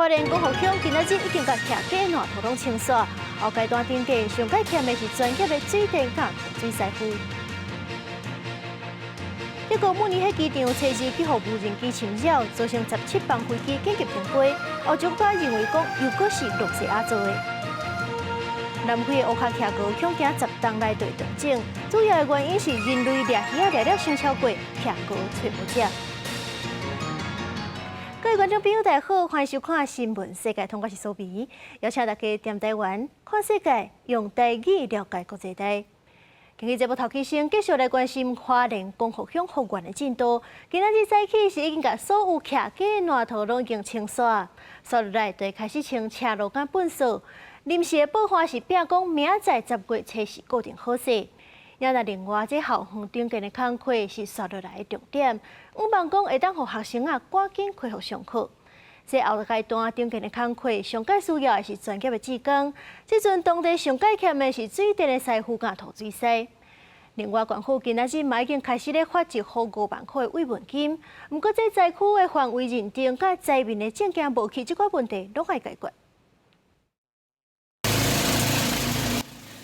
花蓮光復鄉今仔日已經共徛架爛土攏清煞，後階段重建上蓋欠的是專業的水電佮土水師傅。德國慕尼黑機場初二去予無人機侵擾，造成17班飛機緊急停飛。歐洲國家認為講又閣是露西亞做的。南非的烏跤企鵝恐驚10冬來對斷種，主要的原因是人類掠魚仔掠了傷超過，企鵝揣無食。各位觀眾朋友，大家好，歡迎收看《新聞世界通》，我是蘇比，邀請大家踮台灣看世界，用台語了解國際大。今日節目頭起先，繼續來關心花蓮光復鄉復原的進度。今仔日早起是已經共所有徛架爛土攏已經清煞，煞落來就會開始清車路佮糞掃。臨時的報案是變講明仔載10月初四固定好勢。也若另外，這校園重建的工課是煞落來的重點，向望講會當予學生仔趕緊恢復上課。這後階段重建的工課，上蓋需要的是專業的志工。這陣當地上蓋欠的是水電的師傅佮土水師。另外，縣府今仔日嘛已經開始咧發1戶5萬塊的慰問金。毋過，這災區的範圍認定佮災民的證件無去，這寡問題攏愛解決。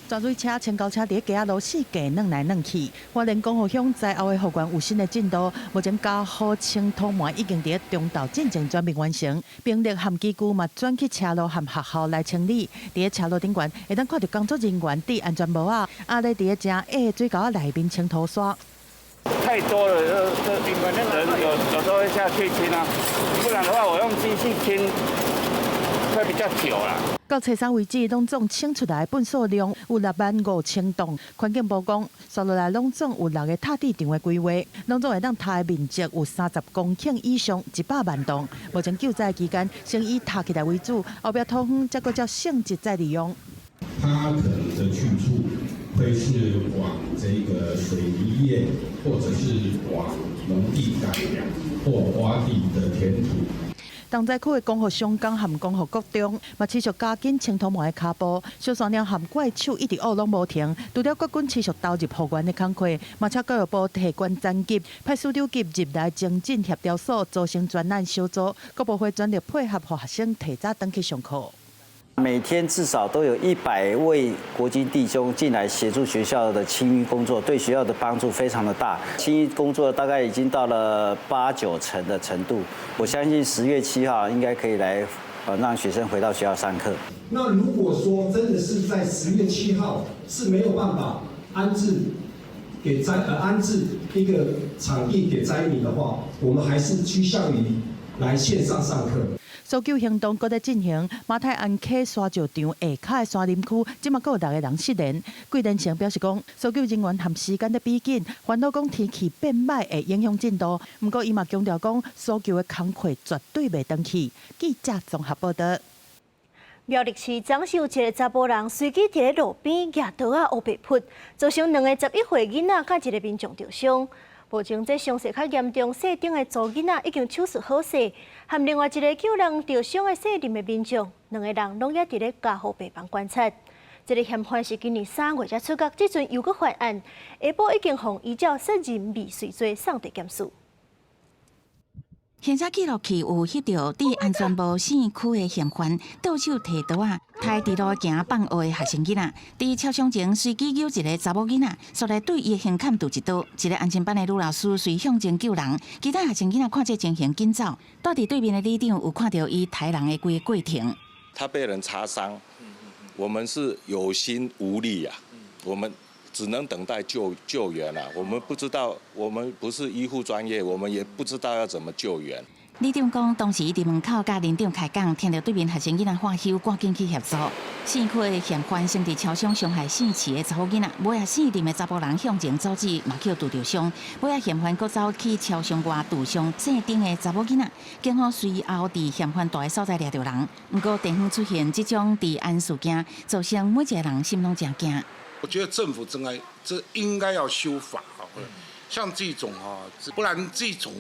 抓水車、清溝車佇街仔路四界轉來轉去。花蓮光復鄉災後的復原有新的進度，目前加好清土糜已經佇中晝進前全面完成，兵力和機具嘛轉去車路和學校來清理。佇車路頂懸，會當看著工作人員戴安全帽仔，啊咧佇真矮的水溝仔內面清土沙。太多了，這人有時候會下去清啊，不然的話我用機器清會比較久啦。到初三為止，攏總清出來糞掃量有6萬5千噸。環境部講，煞落來攏總有六個塔地場的規劃，攏總會當塔的面積有30公頃以上，100萬棟。目前救災期間，先以塔起來為主，後壁土方才閣照性質再利用。它可能的去處會是往這個水泥業，或者是往農地改良或窪地的填土。重災區的光復鄉港和光復國中，嘛持續加緊清土糜的跤步，燒山鳥和怪手一直挖攏無停。除了國軍持續投入復原的工課，嘛請教育部提懸層級，派司長級入來精進協調所，組成專案小組，各部會全力配合，予學生提早轉去上課。每天至少都有100位國軍弟兄進來協助學校的清淤工作，對學校的幫助非常的大。清淤工作大概已經到了八九成的程度，我相信10月7號應該可以來，讓學生回到學校上課。那如果說真的是在十月七號是沒有辦法安置給災安置一個場地給災民的話，我們還是趨向於來線上上課。搜救行動閣在進行，馬太鞍溪沙石場下跤的山林區，這馬閣有六個人失聯。桂連成表示講，搜救人員和時間咧比緊，煩惱講天氣變䆀會影響進度。毋過伊嘛強調講，搜救的工課絕對袂斷去。記者綜合報道。苗栗市昨昏有一个查埔人隨機佇咧路邊舉刀仔烏白撲，造成兩個11歲囡仔佮一个民眾著傷。目前這傷勢較嚴重，細長的查某囡仔已經手術好勢，和另外一个救人著傷的細林的民眾，兩個人攏猶佇咧加護病房觀察。這个嫌犯是今年3月才出獄，這陣又閣犯案，下晡已經予依照殺人未遂罪送抵檢視。行車記錄器有翕著戴安全帽姓區的嫌犯，倒手提刀仔，刣佇路行放學的學生囡仔，佇超商前隨機搝一个查某囡仔，煞來對伊的胸坎揬一刀。一个安親班的女老師隨向前救人，其他學生囡仔看這情形緊走。蹛佇對面的里長有看著伊刣人的規个過程。他被人插傷，我們是有心無力啊，我們只能等待救援了。我們不知道，我們不是醫護專業，我們也不知道要怎麼救援。里長講，當時佇門口佮鄰長開講，聽著對面學生囡仔喊休，趕緊去協助。姓區的嫌犯先佇超商傷害姓池的查某囡仔，尾仔姓林的查埔人向前阻止，嘛去揬著傷。尾仔嫌犯閣走去超商外揬傷姓丁的查某囡仔，警方隨後佇嫌犯蹛的所在掠著人。毋過地方出現這種治安事件，造成每一个人心攏誠驚。我覺得政府應該，這應該要修法哈，像這種哈，不然這種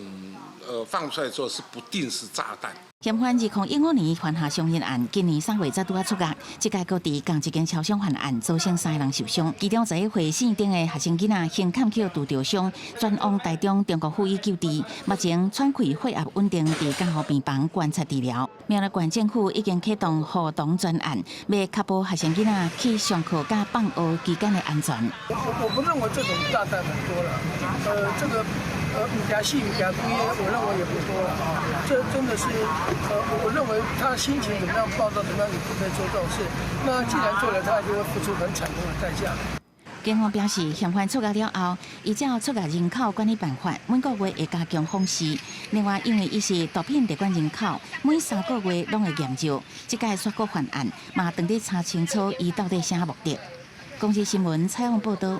放出來之後是不定時炸彈。嫌犯2015年犯下傷人案，今年3月才拄仔出獄，這擺閣佇仝一間超商犯案，造成三个人受傷，其中11歲姓丁的學生囡仔胸坎去拄著傷，轉往台中中國附醫救治，目前喘氣血壓穩定，佇監護病房觀察治療。苗栗縣政府已經啟動護童專案，欲確保學生囡仔去上課佮放學期間的安全。我不認為這種炸彈很多了，這個毋驚死毋驚鬼，我認為也不多了啊。這真的是，我認為他心情怎麼樣暴躁，怎麼樣，你不可以做這種事。那既然做了，他就會付出很慘痛的代價。警方表示，嫌犯出獄了後，依照出獄人口管理辦法，每個月會加強訪視。另外，因為伊是毒品列管人口，每3個月攏會驗尿。這擺煞閣犯案，嘛當咧查清楚伊到底啥目的。公視新聞採訪報導。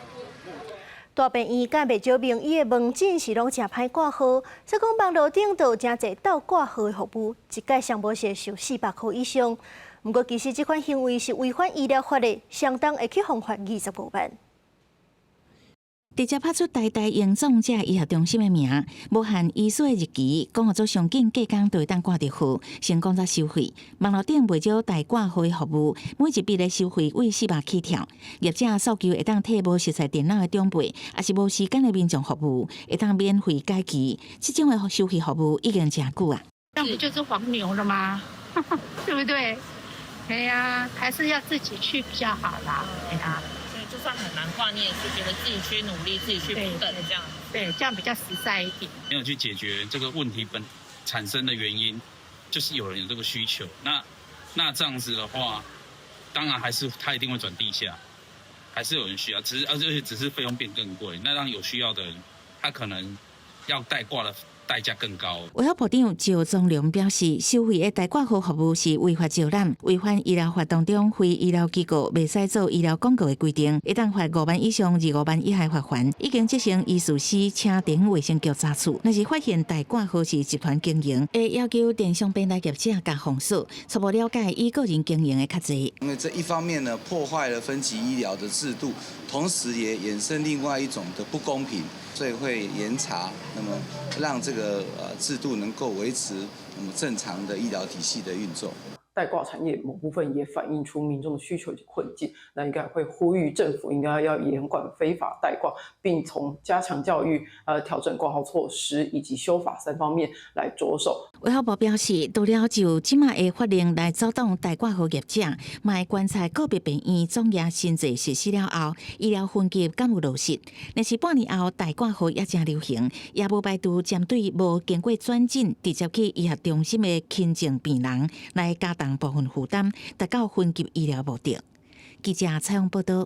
大病院佮袂少名醫的門診是攏誠歹掛號，所以講網路頂就有誠濟鬥掛號的服務，一擺上無是收400箍以上。毋過其實這款行為是違反醫療法的，相當會去予罰25萬。直接拍出台大榮總這醫學中心的名，無限醫師的日期，講予做上緊隔工就會當掛著號，成功才收費。網路頂袂少代掛號的服務，每一筆的收費為400起跳。業者訴求會當替無熟似電腦的長輩，抑是無時間的民眾服務，會當免費改期。這種的收費服務已經誠久啊。那不就是黃牛了嗎？對不對？對呀，還是要自己去比較好啦。對呀。就算很難掛，你也是覺得自己去努力，自己去等這樣。對，這樣比較實在一點。沒有去解決這個問題本產生的原因，就是有人有這個需求。那這樣子的話，當然還是他一定會轉地下，還是有人需要，只是而且只是費用變更貴。那讓有需要的人，他可能要代掛的代價更高。衛福部長趙宗龍表示，收費的代掛號服務是違法招攬，違反醫療法當中非醫療機構袂使做醫療廣告的規定，會當罰5萬以上25萬以下罰鍰。已經責成醫事司請地方衛生局查處。若是發現代掛號是集團經營，會要求電商平台業者共封鎖。初步了解，以個人經營的較濟。因為這一方面呢，破壞了分級醫療的制度，同時也衍生另外一種的不公平，所以會嚴查，那麼讓這個制度能夠維持那麼正常的醫療體系的運作。代掛產業某部分也反映出民眾的需求及困境，那應該會呼籲政府應該要嚴管非法代掛，並從加強教育、調整掛號措施以及修法三方面來着手。衛福部表示，除了就這馬的法令來阻擋代掛號業者，嘛會觀察個別病院總額新制實施了後，醫療分級敢有落實。若是半年後代掛號猶誠流行，也無排除針對無經過轉診直接去醫學中心的輕症病人來加重部分負擔，達到分級醫療目的。記者採訪報導。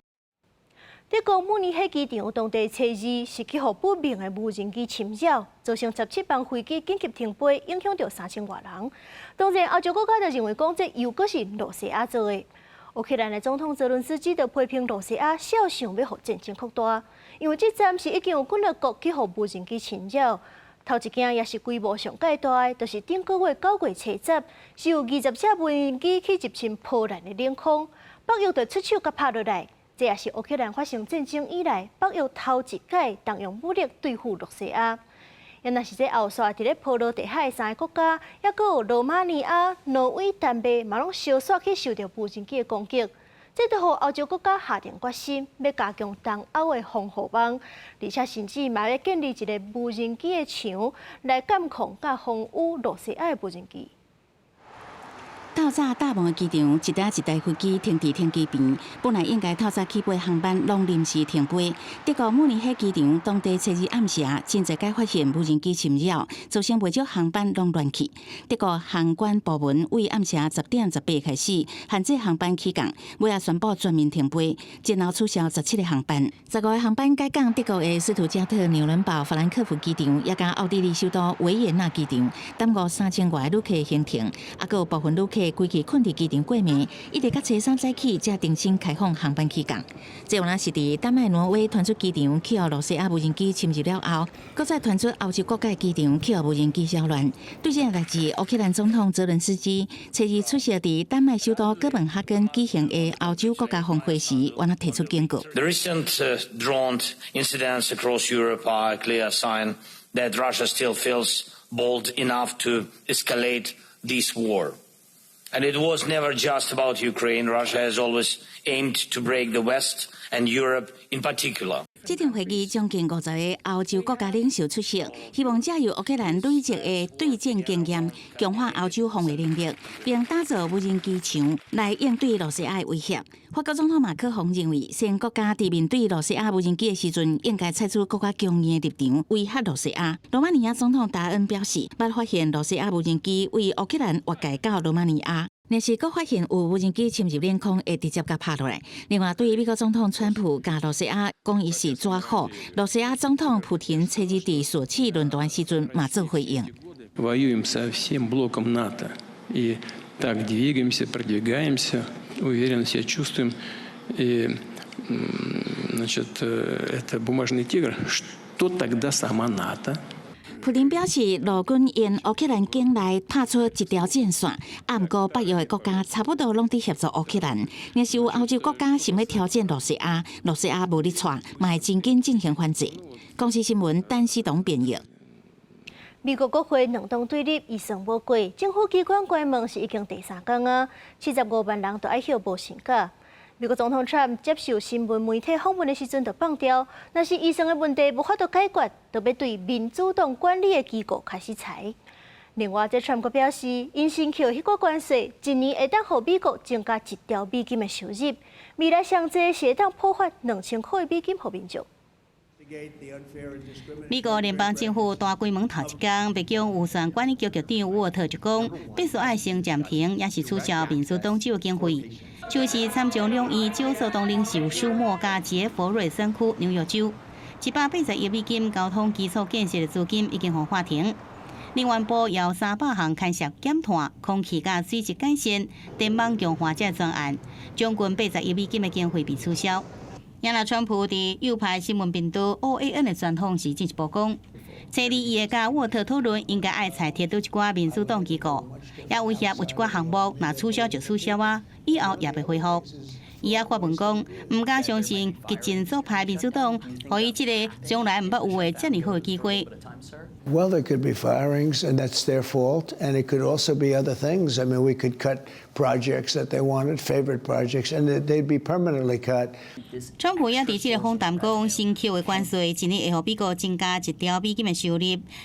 德國慕尼黑機場當地初二是去予不明的無人機侵擾，造成17班飛機緊急停飛，影響著3000外人。當然，歐洲國家就認為講這又閣是露西亞做的。烏克蘭的總統澤倫斯基就批評露西亞肖想欲予戰爭擴大，因為這站是已經有幾个國去予無人機侵擾。頭一件也是規模上蓋大的，就是頂個月9月初10，是有20架無人機去入侵波蘭的領空，北約就出手共拍落來。這也是烏克蘭發生戰爭以來，北約頭一擺動用武力對付露西亞。也若是這後續佇咧波羅的海三个國家，猶閣有羅馬尼亞、挪威、丹麥，嘛攏相紲去受著無人機的攻擊。這都予歐洲國家下定決心，欲加強東歐的防護網，而且甚至嘛欲建立一个無人機的牆，來監控佮防禦露西亞的無人機。透早大夢的機場，一台一台飛機停佇停機坪，本來應該透早起飛航班攏臨時停飛。德國慕尼黑機場當地初二暗時，真濟擺發現無人機侵擾，造成袂少航班攏亂去。德國航管部門為暗時10點18開始限制航班起降，尾仔宣布全面停飛，然後取消17個航班。15個航班改降德國的斯圖加特、紐倫堡、法蘭克福機場，也佮奧地利首都維也納機場，耽誤3000外旅客行程，猶閣有部分旅客規氣睏佇機場過暝，一直到初三早起才重新開放航班起降。這有若是佇丹麥、挪威傳出機場去予露西亞無人機侵入了後，閣再傳出歐洲國家機場去予無人機擾亂。對這个代誌，烏克蘭總統澤倫斯基初二出席佇丹麥首都哥本哈根舉行的歐洲國家峰會時，按呢提出警告。 The recent drone incidents across Europe are a clear sign that Russia still feels bold enough to escalate this war. And it was never just about Ukraine. Russia has always aimed to break the West and Europe in particular. 這場會議將近50個歐洲國家領袖出席，希望藉由烏克蘭累積的對戰經驗，強化歐洲防衛能力，並打造無人機牆來應對羅西亞的威脅。法國總統馬克宏認為，西方國家佇面對羅西亞無人機的時陣，應該採取閣較強硬的立場，威嚇羅西亞。羅馬尼亞總統達恩表示，捌發現羅西亞無人機對烏克蘭越界到羅馬尼亞。若是閣發現有無人機侵入領空，會直接共拍落來。另外，對於美國總統川普共羅西亞講伊是紙虎，羅西亞總統普廷昨日佇索契論壇時陣嘛做回應。 Воюем со всем блоком НАТО и так двигаемся, продвигаемся, уверенно себя чувствуем. И, значит, это бумажный тигр. Что тогда сама НАТО? 普丁表示，俄軍沿烏克蘭境內拍出一條戰線，啊，毋過北約的國家差不多攏佇協助烏克蘭。若是有歐洲國家想欲挑戰羅西亞，羅西亞無咧掣，嘛會真緊進行反制。公視新聞陳思東編譯。美國國會兩黨對立，預算無過，政府機關關門是已經第三工啊，75萬人都愛歇無薪假。美國總統川普接受新聞媒體訪問的時陣，就放調，若是預算的問題無法度解決，就欲對民主黨管理的機構開始裁。另外，這川普表示，𪜶新扣彼個關稅，一年會當予美國增加1兆美金的收入，未來上濟是會當普發2000箍的美金予民眾。美國聯邦政府大關門頭一工，白宮預算管理局局長沃特就講，必須愛先暫停，抑是取消民主黨州經費。就是參眾兩院少數黨領袖舒默佮傑佛瑞選區紐約州，180億美金交通基礎建設的資金已經予喊停。能源部有300項牽涉減碳、空氣佮水質改善、電網強化這專案，將近80億美金的經費被取消。也若川普佇右派新聞頻道 OAN 的專訪時進一步講，初二伊會佮沃特討論應該愛裁撤佗一寡民主黨機構，也威脅有一寡項目若取消就取消啊，以後也袂恢復。伊也發文講，毋敢相信激進左派民主黨，予伊這个從來毋捌有的遮爾好的機會。 Well, there could be firings, and that's their fault. And it could also be other things. I mean, we could cut projects that they wanted, favorite projects, and they'd be permanently cut. 川普也佇這个訪談講，新扣的關稅一年會予美國增加1兆美金的收入，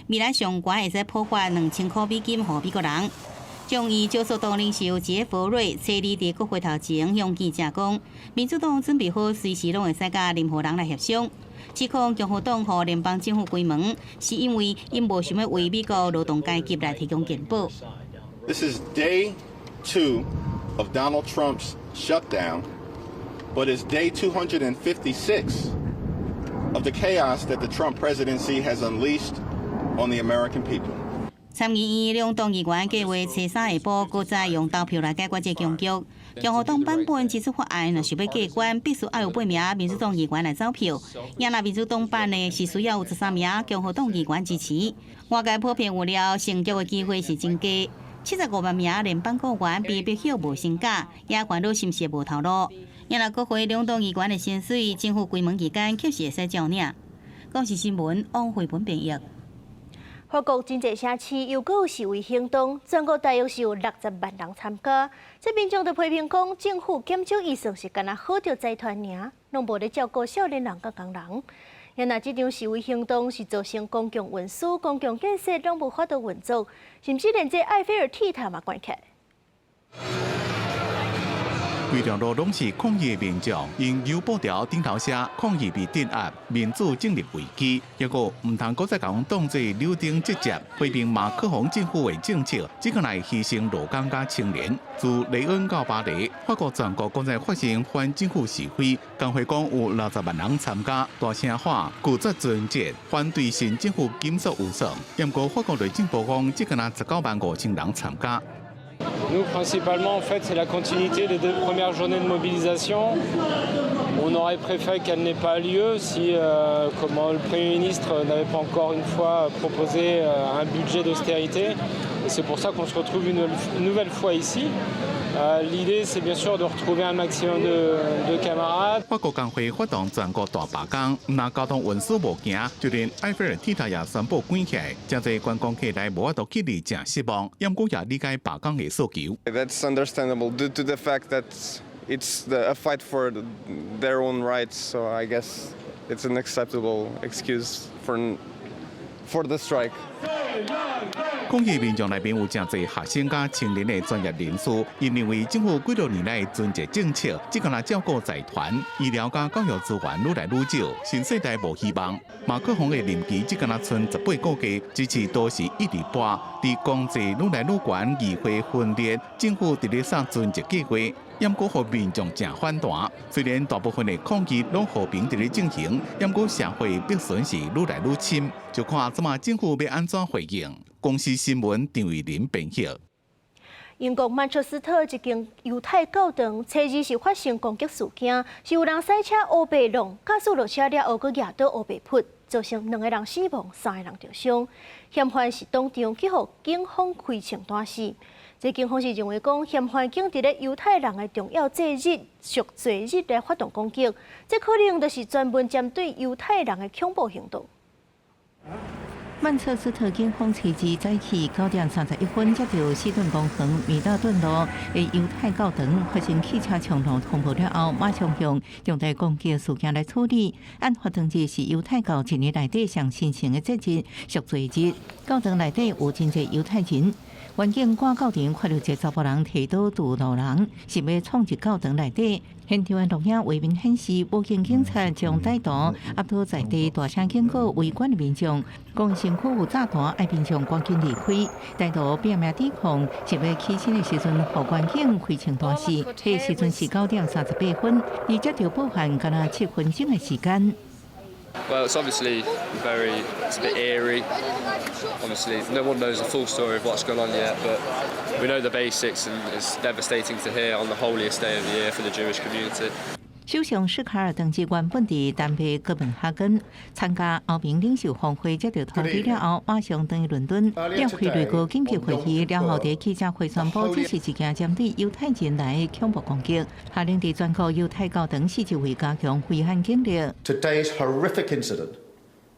未來上懸會使普發2000箍美金予美國人。眾議少數黨領袖傑佛瑞初二佇國會頭前向記者講，民主黨準備好隨時攏會使佮任何人來協商。指控共和黨予聯邦政府關門，是因為𪜶無想欲為美國勞動階級來提供健保。 This is day two of Donald Trump's shutdown, but it's day 256 of the chaos that the Trump presidency has unleashed on the American people. 參議院兩黨議員計劃初三下晡，閣再用投票來解決這僵局。共和黨版本這次法案若是欲過關，必須愛有八名民主黨議員來走票。也若民主黨版的是需要有13名共和黨議員支持。外界普遍預料成局的機會是真低。75萬名聯邦僱員被迫歇無薪假，也煩惱是毋是無頭路。也若國會兩黨議員的薪水，政府關門期間確實會使照領。公視新聞王慧文編譯。法國真濟城市又閣有示威行動，全國大約是有60萬人參加。這民眾就批評講，政府減少預算是干焦好著財團爾，攏無咧照顧少年人佮工人。若這場示威行動是造成公共運輸、公共建設攏無法度運作，甚至連這埃菲爾鐵塔嘛關起來。規條路攏是抗議民眾，用油布條頂頭寫抗議被鎮壓，民主進入危機。抑閣毋通閣再共阮當做柳丁直接批評馬克宏政府的政策，這個來犧牲勞工佮青年。自雷恩到巴黎，法國全國閣再發生反政府示威，工會講有60萬人參加，大聲喊拒絕存折，反對新政府緊縮預算。毋過法國內政部講，只敢若19萬5千人參加。 Nous, principalement, en fait, c'est la continuité des deux premières journées de mobilisation. On aurait préféré qu'elle n'ait pas lieu si comment, le Premier ministre n'avait pas encore une fois proposé un budget d'austérité. Et C'est pour ça qu'on se retrouve une nouvelle fois ici. L'idée, c'est bien sûr de retrouver un maximum de camarades. 法國工會發動全國大罷工，毋但交通運輸無行，就連埃菲爾鐵塔也宣布關起來，誠濟觀光客來無法度去哩，誠失望。毋過也理解罷工的訴求。 That's understandable due to the fact that it's a fight for their own rights. So I guess it's an acceptable excuse for the strike. 抗議民眾內面有誠濟學生佮青年的專業人士，𪜶認為政府幾多年來賰治政策，只干焦照顧財團、醫療佮教育資源愈來愈少，新世代無希望。馬克宏的任期只干焦賰18個月，支持度是一直跋，佇經濟愈來愈懸、議會分裂、政府佇咧殺賰治計劃，毋過予民眾誠反彈。雖然大部分的抗議攏和平佇咧進行，毋過社會逼損是愈來愈深，就看這馬政府欲按怎回應。公視新聞張慧琳編譯。英國曼徹斯特一間猶太教堂，初二是發生攻擊事件，是有人駛車烏白弄，駕駛落車了後，閣舉刀烏白噗，造成兩個人死亡，三個人著傷。嫌犯是當場去予警方開槍彈死。這警方是認為講，嫌犯竟佇咧猶太人的重要節日贖罪日來發動攻擊，這可能就是專門針對猶太人的恐怖行動。曼徹斯特警方初二早起9點31分，接到西頓公園米納頓路的猶太教堂發生汽車衝撞通報了後，馬上向重大攻擊事件來處理。案發當日是猶太教一年內底上神聖的節日贖罪日，教堂內底有真濟猶太人。員警趕到場，看著一個查埔人提刀堵路人，想欲衝入教堂內底。現場的錄影畫面顯示，武警警察將歹徒壓倒在地，大聲警告圍觀的民眾，講身軀有炸彈，愛民眾趕緊離開。歹徒拼命抵抗，想欲起身的時陣，予員警開槍彈死。彼時陣是9點38分，離接到報案敢若7分鐘的時間。 Well, it's obviously very, it's a bit eerie. Obviously, no one knows the full story of what's gone on yet, but we know the basics, and it's devastating to hear on the holiest day of the year for the Jewish community. 首相史卡爾當日原本佇丹麥哥本哈根參加歐盟領袖峰會，接到通知了後，馬上轉去倫敦，召開內閣緊急會議。了後，佇記者會宣布，這是一件針對猶太人來的恐怖攻擊，下令佇全國猶太教堂四周圍加強維安警力。 Today's horrific incident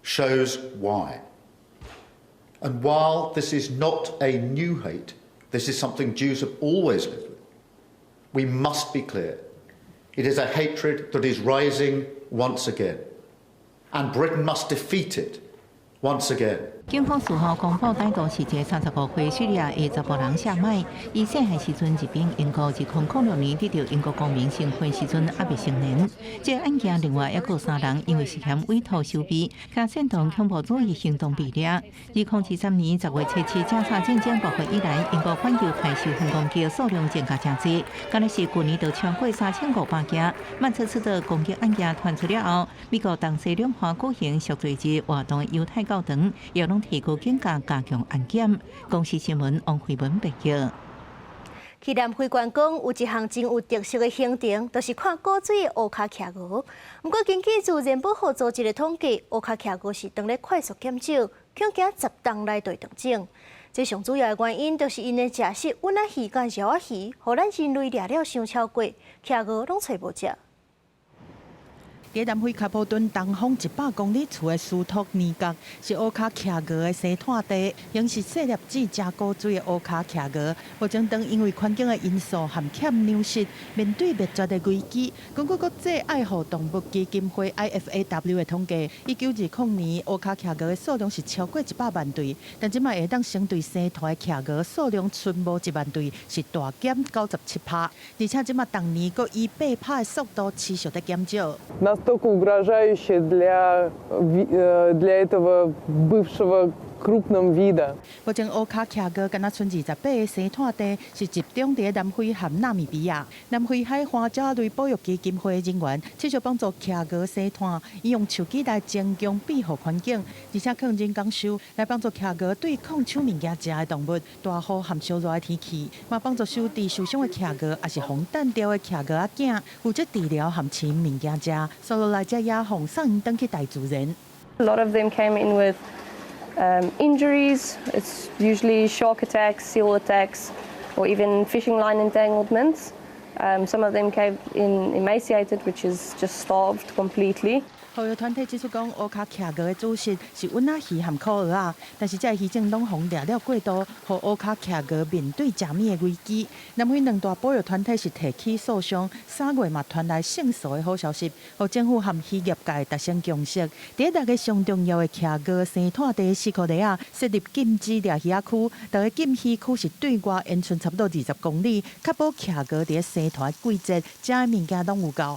shows why. And while this is not a new hate, this is something Jews have always lived with. We must be clear. It is a hatred that is rising once again, and Britain must defeat it once again. 警方事後公布，歹徒是一个35歲敘利亞的查埔人夏麥。伊細漢時陣入境英國，2006年得著英國公民身份時陣猶未成年。這個案件另外猶閣有三人因為涉嫌委託收備，佮煽動恐怖主義行動被掠。2023年10月7日，加沙戰爭爆發以來，英國反猶太仇恨攻擊數量增加誠濟，敢若是舊年就超過3500件。曼徹斯特攻擊案件傳出了後，美國東西兩岸舉行贖罪日活動的猶太教堂，也攏提高警覺，加強安檢。公視新聞王慧文報道。去南非觀光有一項真有特色的行程，就是看古錐的烏跤企鵝。毋過根據自然保護組織的統計，烏跤企鵝是當咧快速減少，恐驚10冬內就會斷種。這上主要的原因，就是𪜶的食食鰆仔魚佮鰩仔魚，予咱人類掠了傷超過，企鵝攏揣無食。佇南非開普敦東方100公里處的斯托尼角，是烏跤企鵝的生態地，形勢細粒子、誠古錐的烏跤企鵝，目前當因為環境的因素和欠糧食，面對滅絕的危機。根據國際愛護動物基金會 IFAW 的統計，1920年烏跤企鵝的數量是超過100萬對，但這擺會當成對生態的企鵝數量賰無1萬對，是大減97%，而且這擺逐年閣以8%的速度持續在減少。 Настолько угрожающе для этого бывшего крупного вида。目前烏跤企鵝敢若賰28個生態地，是集中佇南非和納米比亞。南非海花鳥類保育基金會人員持續幫助企鵝生態，用手機來增強庇護環境，而且靠人工獸來幫助企鵝對抗搶物件食的動物、大雨和燒熱的天氣，嘛幫助收治受傷的企鵝，抑是予彈著的企鵝仔囝，負責治療和飼物件食，紲落來才野放送𪜶轉去大自然。 A lot of them came in with Injuries, it's usually shark attacks, seal attacks, or even fishing line entanglements. Some of them came in emaciated, which is just starved completely. 保育團體指出講，烏跤企鵝的主食是尹仔魚和苦蚵仔，但是這个魚種攏予掠了過度，予烏跤企鵝面對食物的危機。南非兩大保育團體是提起訴訟，3月嘛傳來勝訴的好消息，予政府和漁業界達成共識。佇六个上重要的企鵝生湠地西科利亞設立禁止掠魚仔區，這个禁漁區是對外延伸差不多20公里，確保企鵝佇生湠季節，食的物件攏有夠。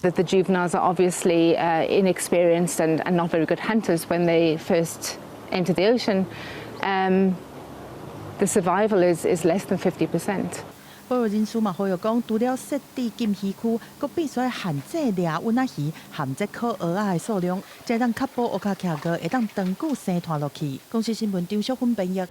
That the juveniles are obviously inexperienced and not very good hunters when they first enter the ocean. The survival is less than 50%. 保育人士嘛呼籲講，除了設置禁漁區，閣必須限制掠尹仔魚和這苦蚵仔的數量，才當確保烏跤企鵝會當長久生湠落去。公視新聞張淑芬編譯。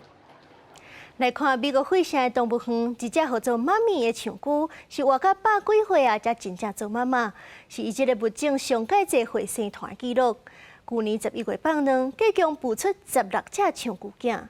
來看美國費城的動物園，一隻號做媽咪的長龜，是活到百幾歲啊，才真正做媽媽，是伊這个物種上蓋濟歲生湠的紀錄。舊年11月放卵，計共孵出16隻長龜囝。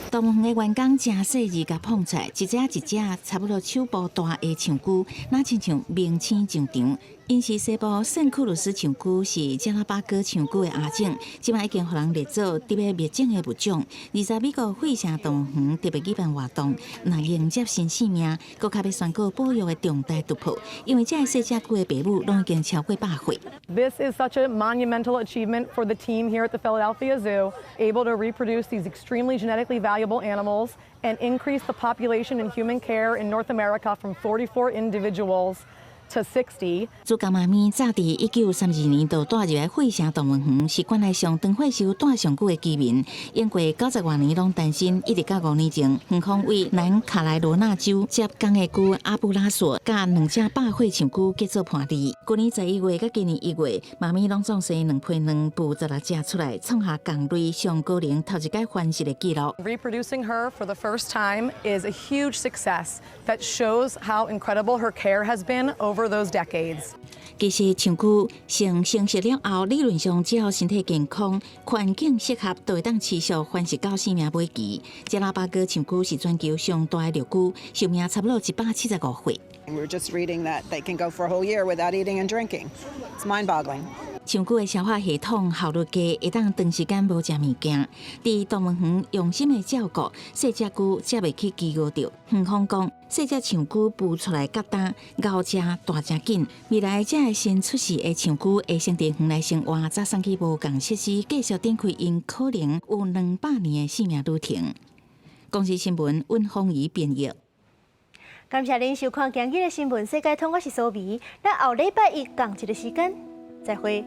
動物園的員工誠細膩共捧出來，一隻一隻差不多手部大的長龜，若親像明星上場。𪜶是西部聖克魯斯長龜，是加拉巴哥長龜的亞種，這擺已經予人列做特別滅種的物種。而在美國費城動物園特別舉辦活動，若迎接新生命，閣較欲宣告保育的重大突破，因為這个細隻龜的爸母攏已經超過100歲。 This is such a monumental achievement for the team here at the Philadelphia Zoo, able to reproduce these extremely genetically valuable animals and increase the population in human care in North America from 44 individuals to 60. 主角媽咪早佇1932年就帶入來費城動物園，是國內上長歲壽帶上久的居民。經過90外年攏單身，一直到5年前，園方為南卡羅來納州接公的龜阿布拉索，佮兩隻100歲長龜結做伴侶。舊年11月佮今年1月，媽咪攏總生兩批卵，孵16隻出來，創下仝類上高齡頭一擺繁殖的紀錄。 Reproducing her for the first time is a huge success that shows how incredible her care has been over those decades. 其實長龜成成熟了後，理論上只要身體健康、環境適合，就會當持續繁殖到生命尾期。加拉巴哥長龜是全球上大的陸龜，壽命差不多175歲。 We were just reading that they can go for a whole year without eating and drinking. It's mind-boggling. 長龜的消化系統效率低，會當長時間無食物件。佇動物園用心的照顧，細隻龜才袂去飢餓著。園方講，細隻長龜孵出來較焦，𠢕食大誠緊。未來這个新出世的長龜會先佇園內生活，再送去無仝設施，繼續展開𪜶可能有200年的生命旅程。公視新聞溫鳳儀編譯。感謝您收看今日的新聞世界通，我是蘇美。咱後禮拜一仝一个時間再會。